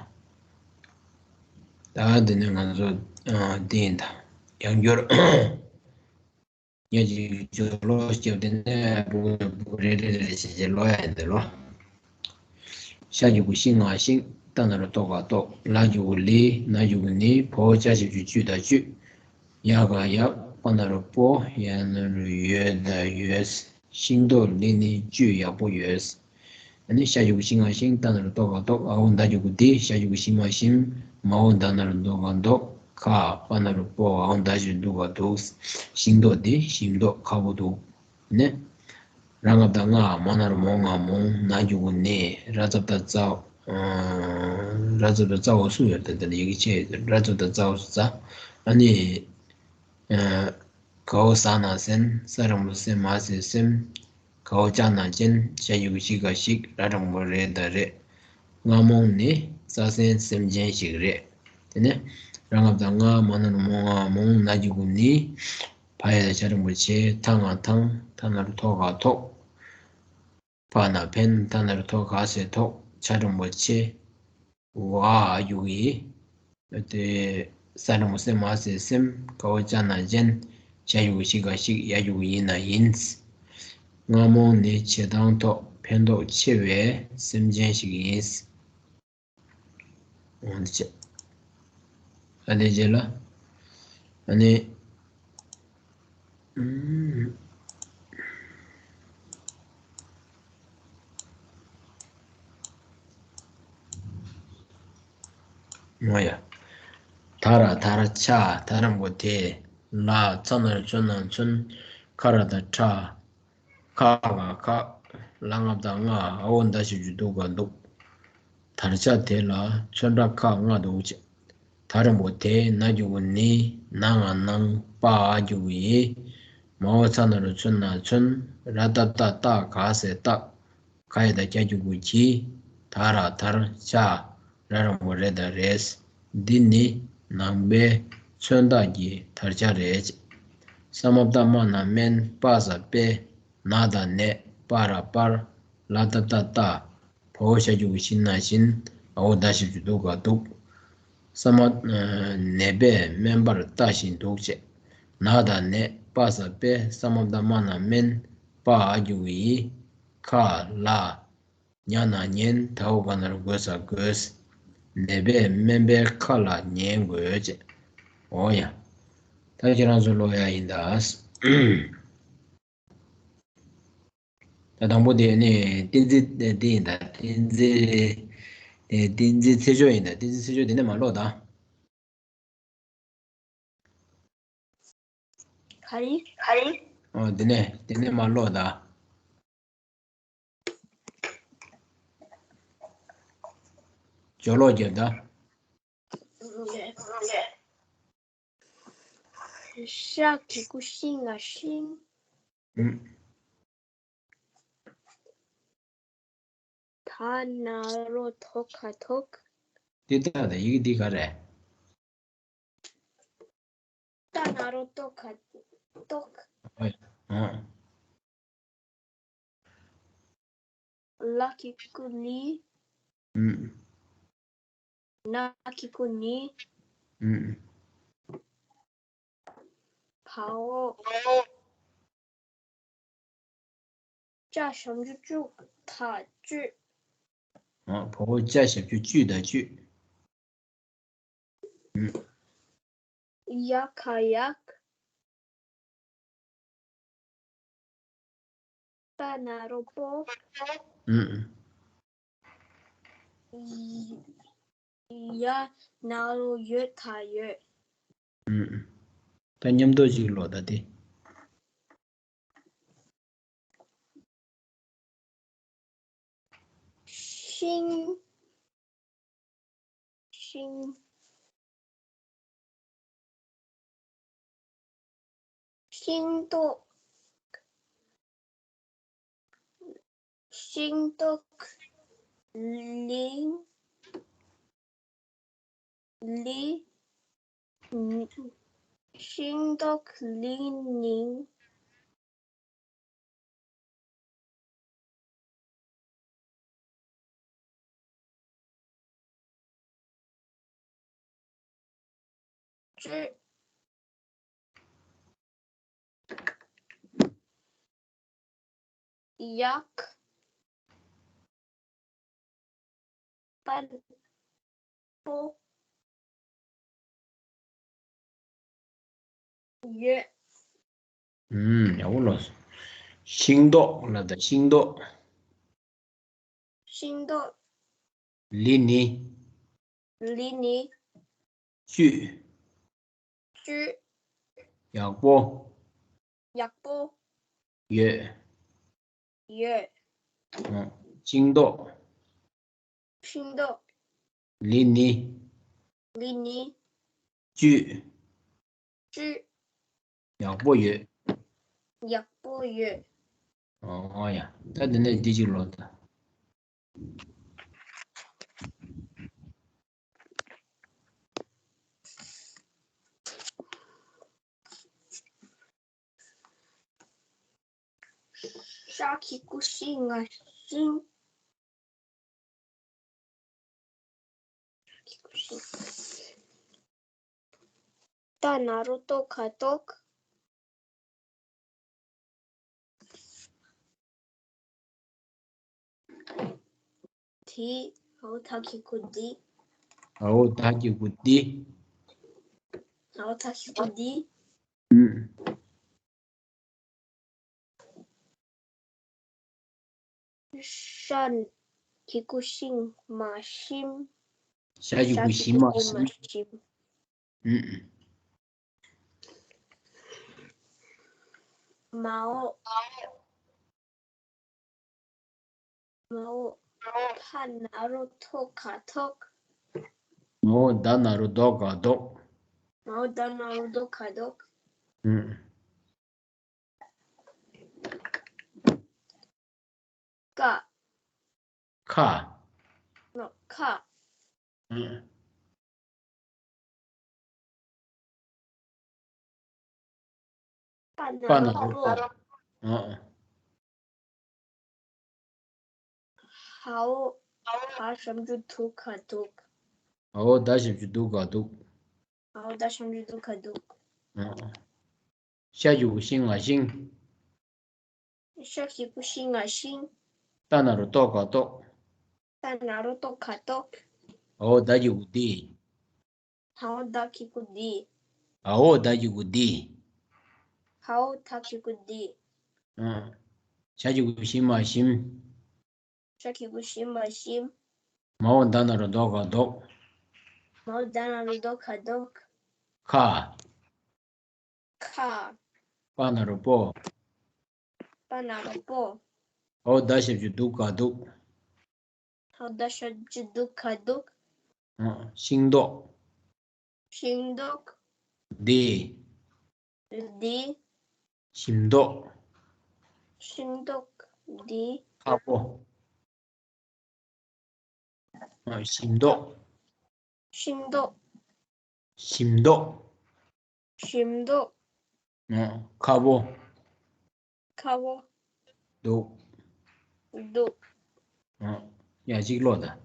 ད་དེ་ནས་ང་ཚོ། ཨ། དེ་ཡིན་ད། ཡང་བསྐྱར། ཉ་གཅིག་སྦྱོར་ཀློག་བརྒྱབ། དེ་ནས་སྦུག་སྦུག་རེ་རེ་རེ་བྱས་བྱས་ཀློག་ཡ་ཡིན་ད་ལོ། ཤ་གཅིག་གུ་ཤི་ང་ཤིང་། ཏ་ན་རོ་ཏོ་ག་ལྟོགས། ལ་གཅིག་གུ་ལི། ན་གཅིག་གུ་ནི། བ་འོག་ཅ་ཞབས་ཀྱུ་ཅུ་ད་བཅུད། ཡ་ག་ཡབ། པ་ན་རོ་པོ། ཡ་ན་རོ་ཡོ་ད་ཡོས། ཤིང་ཏོག་ལི་ནི་བཅུད་ཡག་པོ་ཡོད། ཨ་ནི་ཤ་གཅིག་གུ་ཤི་ང་ཤིང་། ཏ་ན་རོ་ཏོ་ག་ལྟོགས། འ་འོག་མདའ་གཅིག་གུ་འདི། ཞ་གཅིག་གུ་ཞི་མ་ཞིམ། མ་འོག་མདའ་ན་རོ་མདོ་ག་མདོག། ཁ། པ་ན་རོ་པོ། འ་འོག་མདའ་ཞབས་ཀྱུ་འདུ་ག་འདུག་ཤིང་ཏོག་འདི་ཞིམ་མདོག་ཁ་པོ་འདུག་ཨ་ནི། ར་ལྔ་བཏགས་རྔ། མ་ན་རོ་མོ་ང་མོང་། ན་གཅིག་གུ་ནི། ར་ཙ་བཏགས་རྩ། ཨ། ར་ཙ་བཏགས་རྩ་འོག་གསུམ་ཡོད་དེ། འདི་ལ་ཡི་གེ་ཕྱེ་ཡོད་དེ། ར་ཙ་བཏགས་རྩ་འོག་གསུམ་རྩ། ཨ་ནི། ཨ། ག་འོག་ཟ་ན་ཟན། ས་འགྲེང་བུ་སེ་མ་སེ་སེམས། ག་འོག་ཅ་ན་ཅན། ཞ་གཅིག་གུ་ཞི་ག་ཞིག་ར་འགྲེང་བུ་རེ་ད་རེད། རྔ་མོང་ནི་རྩྭ་སེམས་སེམས་ཅན་ཞིག་རེད། དེ་ནས་ར་ལྔ་བཏགས་རྔ། མ་ན་རོ་མོ་ང་མོང་། ན་གཅིག་གུ་ནི། བ་ཡ་བཏགས་བྱ་འགྲེང་བུ་བྱེ། ཐ་ང་ཐང་། ཐ་ན་རོ་ཐོ་ག་ཐོག་ཕ་ན་ཕན། ཐ་ན་རོ་ཐོ་ག་སེ་ཐོག་ཆ་འགྲེང་བུ་ཆེ། འ་འ་གཅིག་གུ་འི། དེ། ས་འགྲེང་བུ་སེ་མ་སེ་སེམས། ག་འོག་ཅ་ན་ཅན། ཞ་གཅིག་གུ་ཞི་ག་ཞིག་ཡ་གཅིག་གུ་ཡི་ན་ཡིན། རྔ་མོང་ནི་བྱེ་ཐང་ཐོག་ཕན་ཐོགས་ཆེ་བའི་སེམས་ཅན་ཞིག་ཡིན། འོ་འདི་བྱས། ཨ་ནི་རྗེས་ལ། ཨ་ནི། ཨུམ། ཨོ་ཡ། ད་ར་དར། ཆ། ད་འགྲེང་བུ་དེ། ལ། ཚ་ན་རོ་ཚོ་ན་མཚོན། ཁ་ར་བཏགས་ཁྲ། ཁ་ག་ཁག་ལ་ལྔ་བཏགས་ལྔ། འ་འོག་མདའ་ཞབས་ཀྱུ་འདུ་ག་འདུག་དར་ཆ་དེ་ལ་ཚོན་ཁྲ་ཁག་ལྔ་འདུག་ཅེས། ད་འགྲེང་བུ་དེ། ན་གཅིག་གུ་ནི། ན་ང་ནང་། པ་འ་གཅིག་གུ་འི། མ་འོག་ཚ་ན་རོ་ཚོ་ན་མཚོན། ར་བཏགས་རྟ། རྟ་ག་སེ་རྟགས། ག་ཡ་བཏགས་གྱ་གཅིག་གུ་གྱི། ད་ར་དར། ཆ། ར་འགྲེང་བུ་རེ་ད་རེས། འདི་ནི་ནང་པའི་མཚོན་རྟགས་ཀྱི་དར་ཆ་རེད། ས་མ་བཏགས་སྨ་ན་སྨན། པ་ས་པས། ན་ད་ནས། པ་ར་པར། ལ་ཏ་བཏགས་ལྟ། བ་འོག་ཞ་གཅིག་གུ་ཞི་ན་བཞིན། འ་འོག་མདའ་ཞབས་ཀྱུ་འདུ་ག་འདུག་ས་མ། ནད་པས་སྨན་པར་ལྟ་བཞིན་འདུག་ཅེས། ན་ད་ནས། པ་ས་པས། ས་མ་བཏགས་སྨ་ན་སྨན། པ་འ་གཅིག་གུ་འི། ཁ་ལ། ཉ་ན་ཉན། ད་འོག་ག་ན་རོ་དགོ་ས་དགོས། ནད་པས་སྨན་པའི་ཁ་ལ་ཉན་དགོས་ཅེས། འོ་ཡ། ད་ཁྱེད་རང་ཚོ་ཀློག་ཡ་ཡིན་ད། ད་དང་པོ་དེ་ནི་བསྟན་འཛིན་འདི་ཡིན་ད། བསྟན་འཛིན། བསྟན་འཛིན་ཚེ་མཆོག་ཡིན་ད། བསྟན་འཛིན་ཚེ་མཆོག་དེ་ནས་མར་ཀློག་ད། ག་རེ། ག་རེ། ཨོ། དེ་ནས་དེ་ནས་མར་ཀློག་ད། སྦྱོར་ཀློག་རྒྱབ་ད། ཤ་གི་གུ་ཤིང་ང་ཤིང་། ཨུམ། ད་ན་རོ་ཐོ་ག་ཐོག་འདི་ལྟ་དང་ཡི་གེ་འདི་ག་རེད། ད་ན་རོ་ཏོ་ག་ཏོག་ཨ། ལ་གི་གུ་ལི། ཨུམ། ན་གི་གུ་ནི། ཨུམ། བའོ། ཅ་ཞབས་ཀྱུ་ཅུ་ད་ཅུ། ཨ། བའོ་ཅ་ཞབས་ཀྱུ་ཅུ་ད་ཅུ། ཨུམ། ཡ་ག་ཡག་པ་ན་རོ་པོ། ཨུམ། ཡ་ན་རོ་ཡོ་ད་ཡོད། ཨུམ། ད་མཉམ་དུ་ཅིག་ཀློག་ད་དེ། ཤིང་། ཤིང་། ཤིང་ཏོག་ཤིང་ཏོག་ལིང་ལི། ཤིང་ཏོག་ལིང་ནིང་། ཅི། ཡག་པན་པོ་ཡོད། ཨུམ། ཡག་པོ་ལོས། ཤིང་ཏོག་ལ་ད་ཤིང་ཏོག་ཤིང་ཏོག་ལི་ནི། ལི་ནི། བཅུད། བཅུད། ཡག་པོ། ཡག་པོ། ཡོད། ཡོད། ཨ། ཤིང་ཏོག་ཤིང་ཏོག་ལི་ནི། ལི་ནི། བཅུད། བཅུད། ཡག་པོ་ཡོད། ཡག་པོ་ཡོད། ཨོ་ཡ། ད་འདི་ནས་འདི་གཅིག་ཀློག་ད། ཤ་གི་གུ་ཤིང་ང་ཤིང་། ཏ་ན་རོ་ཏོ་ག་ཏོག་དི། འའོ་ད་གི་གུ་དི། འའོ་ད་གི་གུ་དི། འའོ་ད་གི་གུ་དི། ཨུམ། ཤ་གི་གུ་ཤིང་མ་ཤིམ། ཤ་གི་གུ་ཤིང་མ་ཤིམ། ཨུམ། མའོ། མའོ། ཕ་ན་རོ་ཐོ་ག་ཐོག་མའོ་ད་ན་རོ་དོ་ག་དོག་མའོ་ད་ན་རོ་དོ་ག་དོག་ཨུམ། ཀ་ཁ་ནོ་ཁ་ཨུམ། པ་ན་པ་ན་རོ་རོ་པོ། པོ། ཨ། འའོ། ད་ཞབས་ཀྱུ་དུ་ག་དུག་འའོ་ད་ཞབས་ཀྱུ་དུ་ག་དུག་འའོ་ད་ཞབས་ཀྱུ་དུ་ག་དུག་ཨ། ཤ་གི་གུ་ཤིང་ང་ཤིང་། ཤ་གི་གུ་ཤིང་ང་ཤིང་། ཏ་ན་རོ་ཏོ་ག་ཏོག་ཏ་ན་རོ་ཏོ་ག་ཏོག་འའོ་ད་གི་གུ་དི། འའོ་ད་གི་གུ་དི། འའོ་ད་གི་གུ་དི། འའོ་ད་གི་གུ་དི། ཨ། ཤ་གི་གུ་ཤིང་མ་ཤིམ། ཤ་གི་གུ་ཤིང་མ་ཤིམ། མའོ་ད་ན་རོ་དོ་ག་དོག་མའོ་ད་ན་རོ་དོ་ག་དོག་ཁ་ཁ་པ་ན་རོ་པོ། པ་ན་རོ་པོ། འའོ་ད་ཞབས་ཀྱུ་དུ་ག་དུག་འའོ་ད་ཞབས་ཀྱུ་དུ་ག་དུག་ཨ། ཤིང་ཏོག་ཤིང་ཏོག་འདི། འདི། ཤིང་ཏོག་ཤིང་ཏོག་འདི། ཁ་པོ། ཨ། ཤིང་ཏོག་ཤིང་ཏོག་ཤིང་ཏོག་ཤིང་ཏོག་ཨ། ཁ་པོ། ཁ་པོ། འདུག་འདུག་ཨ། ཡ། གཅིག་ཀློག་དང་།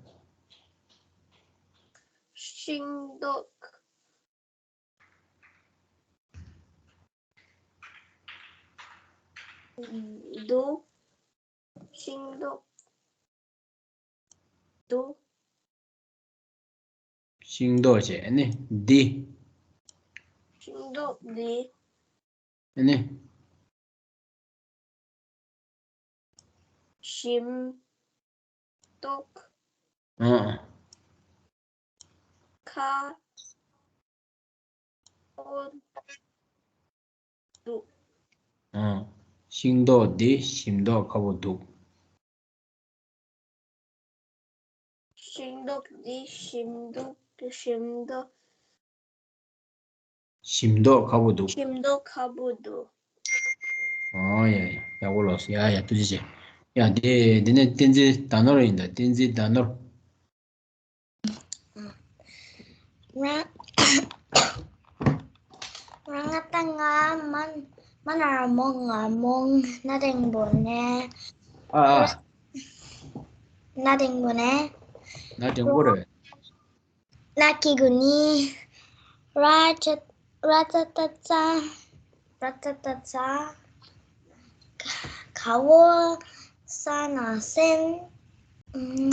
ཤིང་ཏོག་འདུག་ཤིང་ཏོག་འདུག་ཤིང་ཏོག་བྱས། ཨ་ནི་འདི། ཤིང་ཏོག་འདི། ཨ་ནི། ཤིང་ཏོག་ཨ། ཁ་པོ་འདུག་ཨ། ཤིང་ཏོག་འདི་ཤིང་ཏོག་ཁ་པོ་འདུག་ཤིང་ཏོག་འདི་ཤིང་ཏོག་ཤིང་ཏོག་ཤིང་ཏོག་ཁ་པོ་འདུག་ཤིང་ཏོག་ཁ་པོ་འདུག་ཨོ་ཡ་ཡ། ཡག་པོ་ལོས། ཡ་ཡ། ཐུགས་རྗེ་ཆེ། ཡ། དེ་དེ་ནས་བསྟན་འཛིན་ཟླ་ནོར་ཡིན་ད། བསྟན་འཛིན་ཟླ་ནོར། ང་ང་ད་ང་མ་མ་ན་ར་མོ། ང་མོ་ན་དེང་པོ་ནས། ཨ་ཨ། ན་དེང་པོ་ནས། ན་དེང་པོ་རེད། ན་གི་གུ་ནི། ར་ཙ་ར་ཙ་ཏ་ཙ། ར་ཙ་ཏ་ཙ། ག་བོ་ས་ན་སེན། ཨུམ།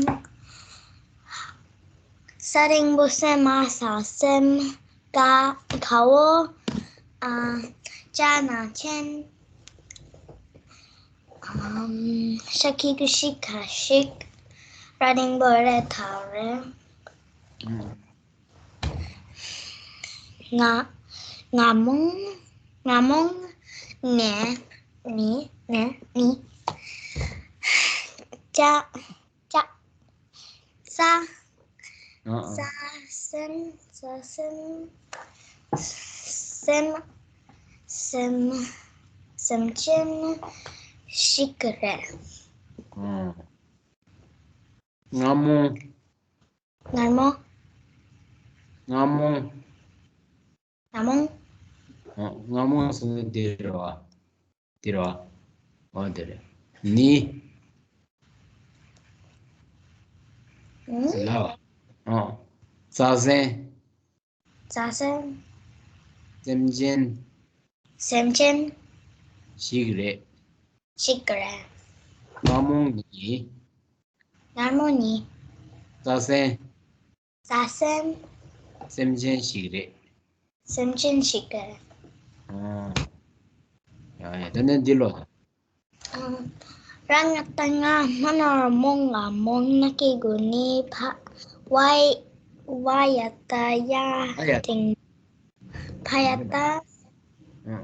ས་རིང་པོ་སེ་མ་ས་སེམས། ག་ག་བོ་ཨ་ཅ་ན་ཅན། ཨམ། ཤ་གི་གུ་ཤི་ག་ཤིག་ར་རིང་པོ་རེ་ཐ་རེ། ཨུམ། ང་ང་མོང་ང་མོང་ནས་ནི་ནས་ནི། ཅ་ཅ། ས། ཨ་ཨ། ས་སེམས། ས་སེམས། སེམས། སེམས། སེམས་ཅན་ཞིག་རེད། ཨ། རྔ་མོང་། རྔ་མོང་། རྔ་མོང་། རྔ་མོང་། ཨ། རྔ་མོང་ཟེར་ན་འདི་རེད་བ། འདི་རེད་བ། ཨོ་འདི་རེད། ནི། ཨུ། ལ་བ། ཨོ། རྩྭ་སེམས། རྩྭ་སེམས། སེམས་ཅན། སེམས་ཅན། ཞིག་རེད། ཞིག་རེད། རྔ་མོང་ནི། རྔ་མོང་ནི། རྩྭ་སེམས། རྩྭ་སེམས། སེམས་ཅན་ཞིག་རེད། སེམས་ཅན་ཞིག་རེད། ཨ། ཡ་ཡ། ད་ནི་འདི་ལོ། ཨ། ར་ང་ད་ང་མ་ན་ར་མོ། ང་མོ་ན་གི་གུ་ནི། ཕ་བ་ཡ་བ་ཡ་ད་ཡ། ཨ་ཡ། དེང་ཕ་ཡ་ད། ཨ།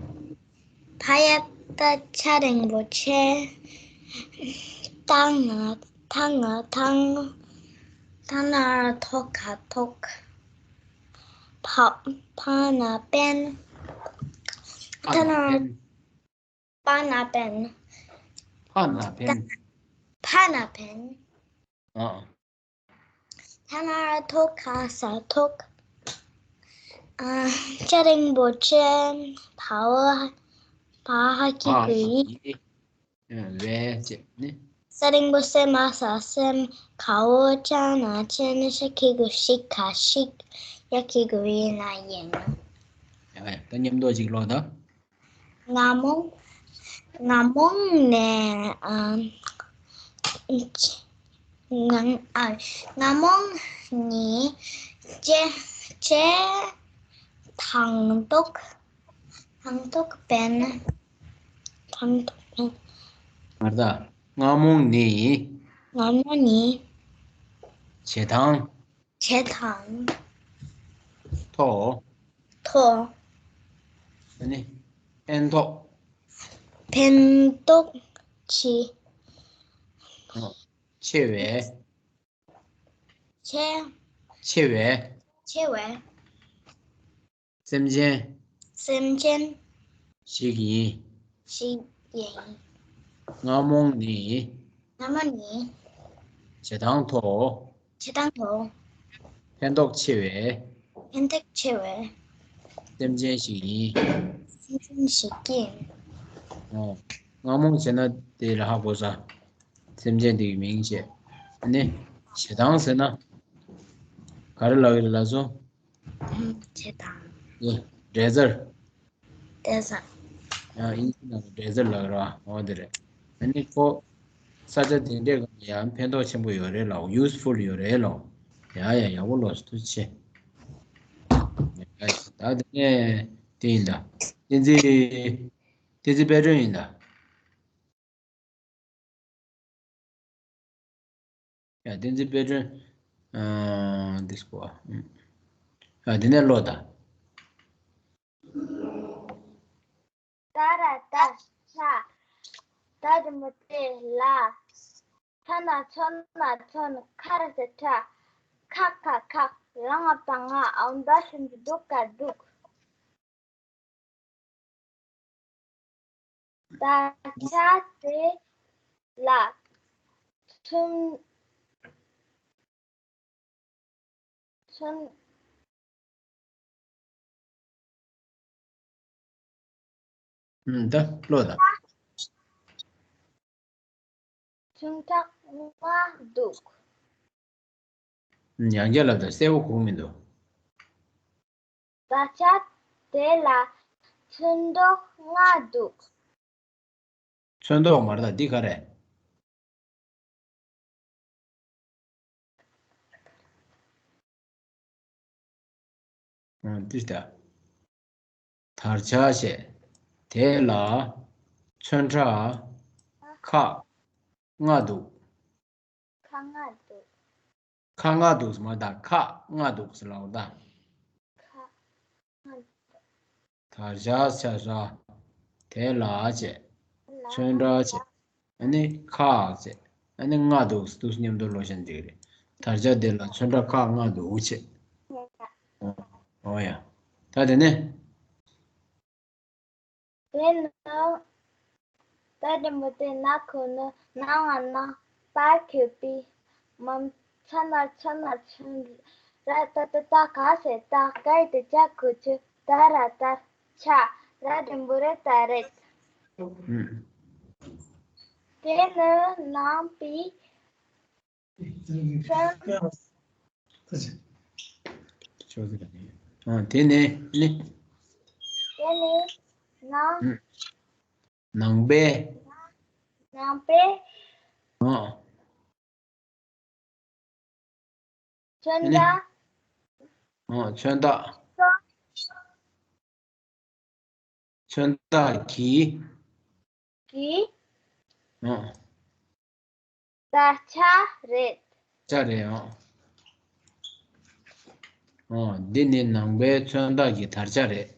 ཕ་ཡ་ད་ཆ་རིང་པོ་ཆེ། ཐ་ང་ཐ་ང་ཐང་། ཐ་ན་ར་ཐོ་ག་ཐོག་ཕ་ཕ་ན་པན། ཐ་ན་པ་ན་པན། ཕ་ན་པན། ཕ་ན་པན། ཨ། ཐ་ན་ར་ཐོ་ག་ས་ཐོག་ཨ། ཆ་རིང་པོ་ཆེ། ཕ་བ་ཕ་ཧ་གི་གུ་ཡི། ཨ། བས་ཅེ་ནི། ས་རིང་པོ་སེ་མ་ས་སེམས། ག་བོ་ཅ་ན་ཅན། ཤ་གི་གུ་ཤི་ག་ཤིག་ཡ་གི་གུ་ཡི་ན་ཡིན། ཡ་ཡ། ད་མཉམ་དུ་ཅིག་ཀློག་དང་། རྔ་མོང་། རྔ་མོང་ནས་ཨ། ང་ཨ། རྔ་མོང་ནི་ཅེ་ཅེ་ཐང་ཏོག་ཐང་ཏོག་པན། ཐང་ཏོག་པན། ང་ད། རྔ་མོང་ནི། རྔ་མོང་ནི། བྱེ་ཐང་། བྱེ་ཐང་། ཐོག་ཐོག་ཨ་ནི། ཕན་ཐོགས། ཕན་ཐོགས་ཆེ། ཆེ་བའི། ཆེ། ཆེ་བའི། ཆེ་བའི། སེམས་ཅན། སེམས་ཅན། ཞིག་ཡིན། ཞིག་ཡིན། རྔ་མོང་ནི། རྔ་མོང་ནི། བྱེ་ཐང་མཐོ། བྱེ་ཐང་མཐོ། ཕན་ཐོགས་ཆེ་བའི། ཕན་ཐོགས་ཆེ་བའི། སེམས་ཅན་ཞིག་ཡིན། སེམས་ཅན་ཞིག་ཡིན། ཨོ། རྔ་མོང་བྱས་ན་དེ་ལ་ཧ་གོ་ས། སེམས་ཅན་དེ་གི་མིང་བྱས། ཨ་ནི། བྱེ་ཐང་ཟེར་ན། ག་རེ་ལབ་ཀྱི་རེད་ལགས་སོ། བྱེ་ཐང་། ཨེ། འབྲས་རྩལ། འབྲས་རྩལ། ཡང་ཨིན་ཇི་ནང་ལ་འབྲས་རྩལ་ལབ་ཀྱི་རེད་བ། འོ་དེ་རེད། ཨ་ནི་ཁོ། ས་ཆ་དེ་འདྲས་ཀྱི་ཡང་ཕན་ཐོགས་ཆེན་པོ་ཡོད་རེད་ལགས། ཡུ་སི་ཕུལ་ཡོད་རེད་ལགས། ཡ་ཡ་ཡག་པོ་ལགས་སོ། ཐུགས་རྗེ་ཆེ། ད་དེ་ནས་དེ་ཡིན་ད། བསྟན་འཛིན། བསྟན་འཛིན་དཔལ་སྒྲོན་ཡིན་ད། ཡ་བསྟན་འཛིན་དཔལ་སྒྲོན། ཨ། འདི་སྐོར། ཨ། འདི་ནས་ཀློག་དང་། ཏ་ར་ཏ་ཤ། ཏ་དེ་མོ་ཏེ་ལ། ཚ་ན་ཚོ་ན་ཚོན། ཁ་ར་ཏ་ཁྲ། ཁ་ཁ་ཁག་ལ་ང་པ་ང་འོ་ད་ཤིན་ཏུ་སྡུག་ག་སྡུག་ད་ཆ་དེ་ལ་ཚུན་ཚུན། ད་ཀློག་དང་། ཆུང་དྲགས་ང་འདུག་ཡང་བསྐྱར་ལབ་དང་། གསལ་པོ་གོ་མི་འདུག་ད་ཆ་དེ་ལ་ཚོན་མདོག་ལྔ་འདུག་ཚོན་མདོག་མ་རེད་ད། འདི་ག་རེད། འདི་ལྟ། དར་ཆ་བྱས། དེ་ལ་ཚོན་ཁྲ་ཁག་ལྔ་འདུག་ཁ་ལྔ་འདུག་ཁ་ལྔ་འདུག་མ་ད། ཁག་ལྔ་འདུག་ཟེར་ལབ་ད། ཁ་ལྔ་འདུག་དར་ཆ་བྱས། དེ་ལ་བྱས། ཚོན་ཁྲ་བྱས། ཨ་ནི་ཁག་བྱས། ཨ་ནི་ལྔ་འདུག་འདུག་མཉམ་དུ་ཀློག་བཞིན་འདུག་རེད། དར་ཆ་དེ་ལ་ཚོན་ཁྲ་ཁག་ལྔ་འདུག་བྱས། ཨོ་ཡ། ད་དེ་ནས། དེ་ནི། ད་དེ་མོ་དེ་ན་ཁོ་ནི་ནང་ང་ན་པར་ཁེ་པི་མམ་ཚ་ན་ཚོ་ན་ཚོན། ར་ཏ་ཏ་ཏ་ག་སེ་ཏ་ག་ཡི་དེ་ཅ་གུ་ཆུ་ད་ར་ཏ་ཆ་ར་དེ་མོ་རེ་ད་རེད། དེ་ནི་ནང་པའི། ཨ། དེ་ནས་ནི། དེ་ནི་ནང་། ནང་པའི། ནང་པའི། ཨ། ཚོན་མདོག་ཨ། ཚོན་མདོག་ཚོན་མདོག་གི། གི། ཨ། དར་ཆ་རེད། ཆ་རེད་ཨ། ཨ། འདི་ནི་ནང་པའི་ཚོན་མདོག་གི་དར་ཆ་རེད།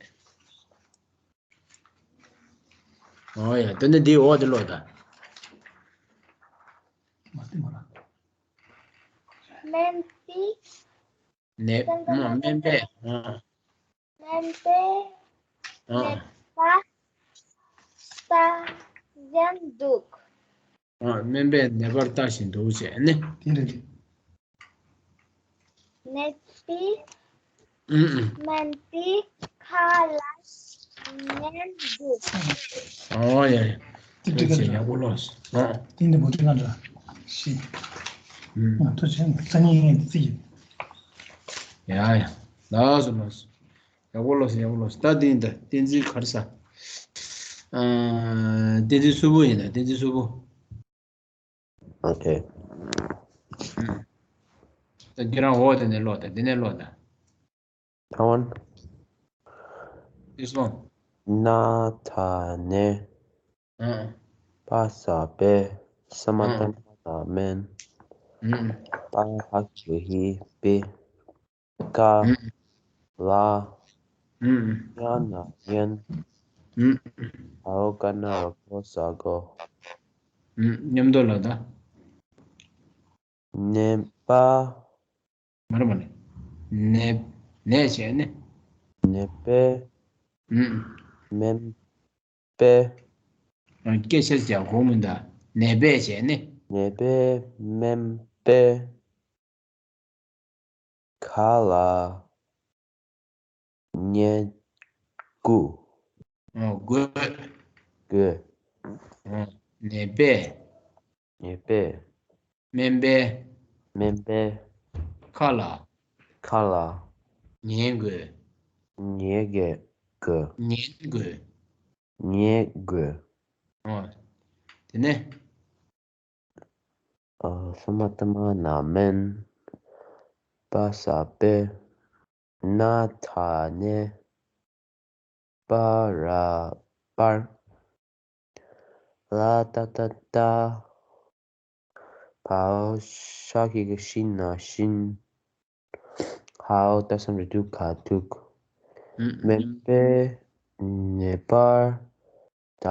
ཨོ་ཡ། དེ་ནི་འདིའི་འོག་དེ་ཀློག་དང་། སྨན་པའི། ནད། སྨན་པས། ཨ། སྨན་པས། ནད་པ་ལྟ་བཞིན་འདུག་ཨ། སྨན་པས་ནད་པར་ལྟ་བཞིན་འདུག་ཅེས་ནི། དེ་རེད། ནད་པའི། ཨུ། སྨན་པའི་ཁ་ལ་ཉན་འདུག་ཨོ་ཡ་ཡ། དེ་འགྲིག་ག་ཡག་པོ་ལོས། ཨ། དེ་འདི་མོ་འགྲིག་ག་འདྲ། ཤི། ཨུ། ཐུགས་རྗེ་ཆེ། སང་ཉིན་ངས་འདི་རྩིས་ཡིན། ཡ་ཡ། ལགས་སོ་ལགས་སོ། ཡག་པོ་ལོས་ཡག་པོ་ལོས། ད་འདི་ཡིན་ད། བསྟན་འཛིན་ག་རེ་ཟ། ཨ། བསྟན་འཛིན་སུ་བོ་ཡིན་ད། བསྟན་འཛིན་སུ་བོ། ཨོ་ཁེ། ད་ཁྱེད་རང་འོག་དེ་ནས་ཀློག་དང་། དེ་ནས་ཀློག་དང་། ཐ་ཝན། ཨི་སོང་། ན་ཐ་ནེ། ཨ། པ་ས་པེ། ས་མ་ཨ་ཏ་ན་ད་མན། ཨ། པ་ཧ་ཁེ་ཧི་པེ། ཀ་ལ། ཉ་ན་ཉན། འའོ་ཀ་ན་རོ་ཀོ་ས་གོ། མཉམ་དུ་ལ་ད། ནད་པ། མ་རེད་མ་རེད། ནད། ནད་བྱས་ནས། ནད་པས། ཨུམ། སྨན་པས། སྐད་ཆ་བྱ་གོ་མི་འདུག་ནད་པས་བྱས་ནས། ནད་པས་སྨན་པས། ཁ་ལ་མཉེ་དགོས། ཨོ། དགོས། དགོས། ཨོ། ནད་པས། ནད་པས། སྨན་པས། སྨན་པས། ཁ་ལ། ཁ་ལ། མཉེ་དགོས། མཉེ་དགོས། མཉེ་དགོས། མཉེ་དགོས། ཨོ། དེ་ནས། ཨ། ལྷག་མ་ལྟག་མ་ན་སྨན། པ་ས་པས། ན་ད་ནས། པ་ར་པར། ལ་ཏ་བཏགས་ལྟ། བ་འོག་ཤ་གི་གུ་བཞི་ན་བཞིན། ཧ་འོག་ཏ་ས་འགྲེང་བུ་དུ་ག་དུག་ཨུམ། སྨན་པས་ནད་པར་ད་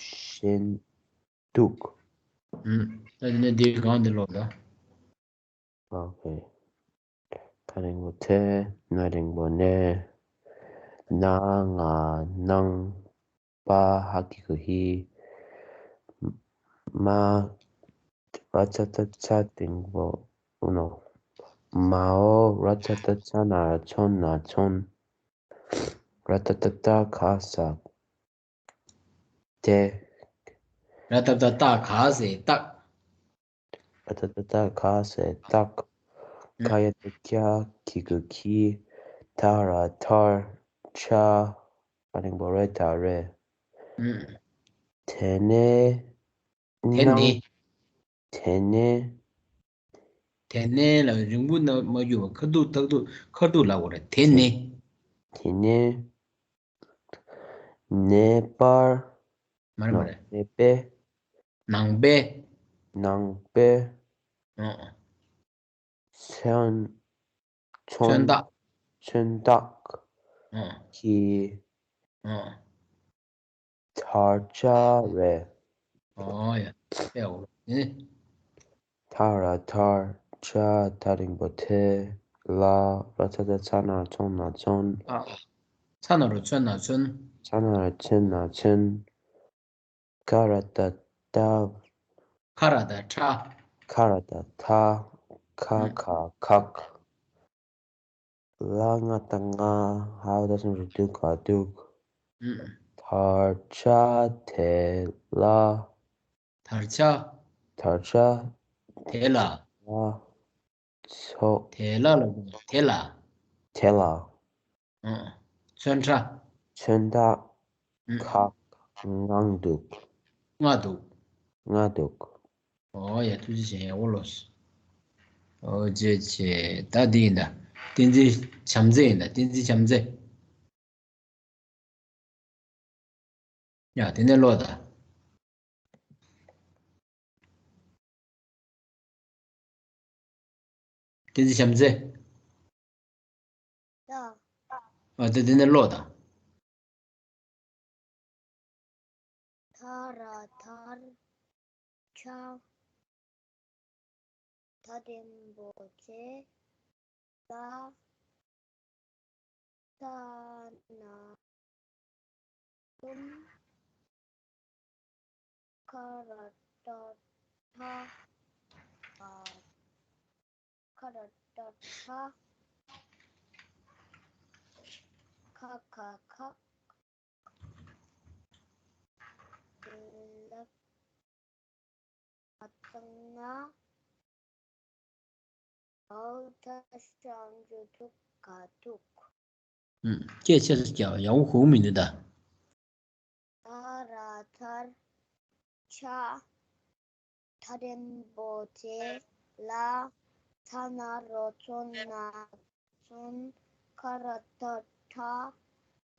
ཞེན་དུག་ཨུམ། ད་དེ་ནས་འདི་གང་འདི་ཀློག་དང་། ཨོ་ཁེ། ད་རིང་པོ་དེ། ན་རིང་པོ་ནས། ན་ང་ནང་། པ་ཧ་གི་གུ་ཧི། མ། ར་ཙ་ཏ་ཙ་འགྲེང་བུ་ཨུ་ནོ། མ་འོག་ར་ཙ་ཏ་ཙ་ན་རོ་ཙོ་ན་ཙོན། ར་ཏ་བཏགས་རྟ་ག་ས་རྟ། ར་ཏ་བཏགས་རྟ་ག་ས་རྟགས། ར་ཏ་བཏགས་རྟ་ག་ས་རྟགས། ཨུམ། ཁ་ཡ་བཏགས་ཁྱ་གི་གུ་ཁྱི། ད་ར་དར། ཆ། ཨ་རིང་པོ་རེ་ད་རེ། ཨུམ། དེ་ནས། དེ་ནས། དེ་ནས། དེ་ནས་ལ་རིང་པོ་ན་མ་གྱུར་བ་ཁ་ཐུག་ཐག་ཐུག་ཁ་ཐུག་ལ་འོ་ར་དེ་ནས། དེ་ནས། ནད་པར། མ་རེད་མ་རེད། ནད་པས། ནང་པས། ནང་པས། ཨོ། མཚོན། མཚོན་རྟགས། མཚོན་རྟགས། ཨོ། ཀྱི། ཨོ། དར་ཆ་རེད། ཨོ་ཡ། ཨེ་འོ། ཨེ། ད་ར་དར། ཆ། ད་རིང་པོ་དེ། ལ། ར་ཙ་ཏ་ཙ་ན་རོ་ཙོ་ན་ཙོན། ཨ། ཚ་ན་རོ་ཚོན་ན་ཚོན། ཚ་ན་རོ་ཚོན་ན་ཚོན། ཀ་ར་བཏགས་ཀྲ། ཁ་ར་བཏགས་ཁྲ། ཁ་ར་བཏགས་ཁྲ། ཁ་ཨུམ། ཁ་ཁག་ལ་ང་བཏགས་ལྔ། ཧ་འོག་ཏ་ས་འགྲེང་བུ་དུ་ག་དུག་ཨུམ། དར་ཆ་དེ་ལ། དར་ཆ། དར་ཆ། དེ་ལ། ལ། ཚོ། དེ་ལ་ལ་དེ་ལ། དེ་ལ། ཨང་། ཚོན་ཁྲ། ཚོན་ཁྲ། ཨང་། ཁ། ངང་འདུག་ང་འདུག་ང་འདུག་ཨོ་ཡ། ཐུགས་རྗེ་ཆེ། ཡག་པོ་ལོས། ཨོ་རྗེ་ཆེ། ད་འདི་ཡིན་ད། བསྟན་འཛིན་བྱམས་བརྩེ་ཡིན་ད། བསྟན་འཛིན་བྱམས་བརྩེ། ཡ། དེ་ནས་ཀློག་དང་། བསྟན་འཛིན་བྱམས་བརྩེ། ཡ། ཨ། དེ་དེ་ནས་ཀློག་དང་། ད་ར་དར། ཆ། ད་འགྲེང་བུ་ཆེ། ལ། ད་ན་ཚོན། ཁ་ར་བཏགས་ཁྲ། ཨ། ཁ་ར་བཏགས་ཁྲ། ཁ་ཁ་ཁག་ལ་ང་བཏགས་ང་། འོག་ཏ་ས་འགྲེང་བུ་དུ་ག་དུག་ཨུམ། སྐད་ཆ་ཟེར་ཀྱང་ཡག་པོ་གོ་གི་མི་འདུག་ད། ད་ར་དར། ཆ། ད་འགྲེང་བུ་དེ་ལ། ཚ་ན་རོ་ཚོ་ན་ཚོན། ཁ་ར་བཏགས་ཁྲ།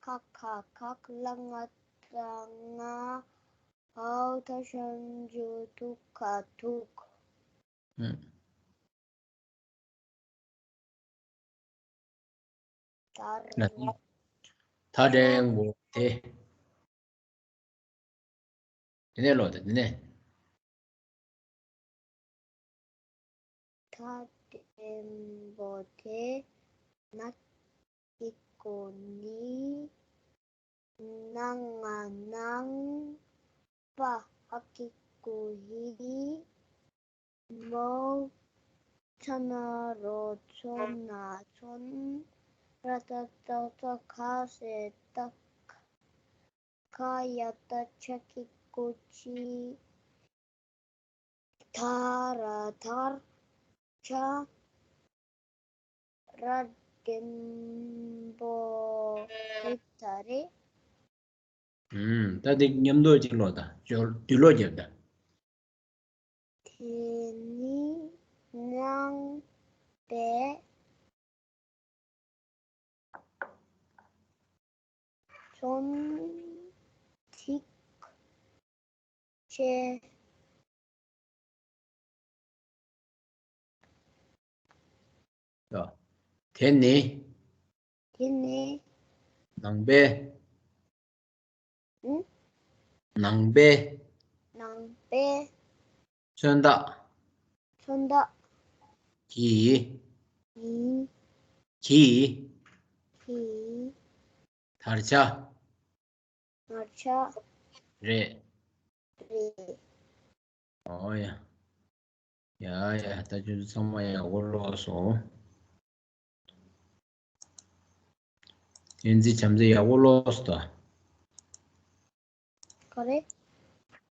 ཁ་ཁ་ཁག་ལ་ང་བཏགས་ལྔ། འོག་ཏ་ས་འགྲེང་བུ་དུ་ག་དུག་ཨུམ། ད་ར། ད་འགྲེང་བུ་དེ། དེ་ནས་ཀློག་དང་། དེ་ནས། ད་འགྲེང་བུ་དེ་ནག་གི་ གུ་ནི། ན་ང་ནང་། པ་ཧ་གི་གུ་ཧི། མོ། ཚ་ན་རོ་ཚོ་ན་ཚོན། ར་ཏ་བཏགས་རྩ་ཁ་ས་རྟགས། ཁ་ཡ་བཏགས་ཆ་གི་གུ་ཆི། ཐ་ར་ཐར། ཆ། ར་འགྲེང་བུ་རི་ད་རེད། ཨུམ། ད་འདི་མཉམ་དུ་ཅིག་ཀློག་དང་། སྦྱོར་བསྡུས་ཀློག་རྒྱབ་དང་། དེ་ནི་ནང་པའི་ཚོན་ཐིག་ཆེ། དེ་ནི། དེ་ནི། ནང་པའི། ཨུ། ནང་པའི། ནང་པའི། མཚོན་རྟགས། མཚོན་རྟགས། གི། གི། གི། གི། དར་ཆ། དར་ཆ། རེད། རེད། ཨོ་ཡ། ཡ་ཡ། ད་ཁྱོད་ཚོ་ཚང་མ་ཡག་པོ་ཀློག་སོང་། བསྟན་འཛིན་བྱམས་བརྩེ་ཡག་པོ་ཀློག་སོང་ད། ག་རེ།